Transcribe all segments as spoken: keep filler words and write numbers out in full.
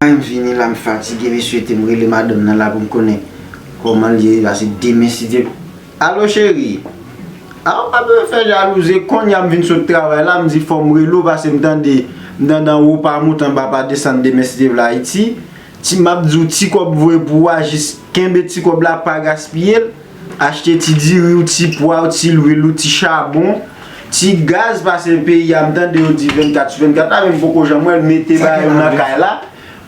M vini la, m fatige, mesye, te m rele madanm nan la pou m konnen kòman l ye, pase demen, si Dye. Alo, cheri. A, w pa bezwen fè jalouzi, kounye a m vin sot travay la, m di fò m rele w, pase m tande, m tande anwo pa moute, anba pa desann, demen, si Dye vle, Ayiti. Ti, m ap di w, ti kòb voye pou w a, jis kenbe ti kòb la, pa gaspiye l. Achte ti diri w, ti pwa w, ti lwil ou, ti chabon, ti gaz, pase peyi a, m tande yo di vennkat sou vennkat la, men m poko janm wè l, mete bagay yo nan kay la.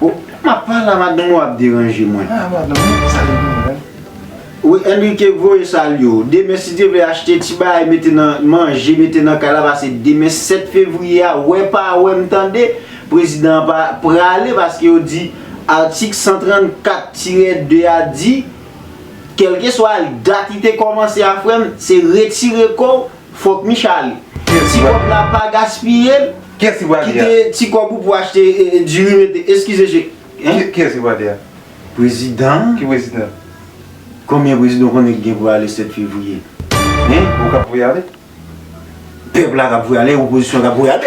O, m ap pale a madanm ou ap deranje mwen. Ah, madanm, ou salye pou mwen. Wi, Enrique voye salye w. Demen, si Dye vle, achte ti bagay, mete nan manje, mete nan kay la, pase demen sèt fevriye a, wè pa wè, m tande, prezidan an pa prale, paske yo di atik san trannkat tirè de a di, kèlkeswa dat li te kòmanse a, frè m, se retire kò w, fòk Mich ale. Ti kòb la, pa gaspiye l. Kiyès ki prale a? Kite ti kòb ou pou achte, e, e, diri, mete. Eskize, che-, hein? Ki, kiyès ki prale a? Prezidan. Ki prezidan? Konbyen prezidan w konnen ki gen pou ale sèt fevriye? Hein? Ou k ap voye ale? Pèp la k ap voye ale, opozisyon k ap voye ale.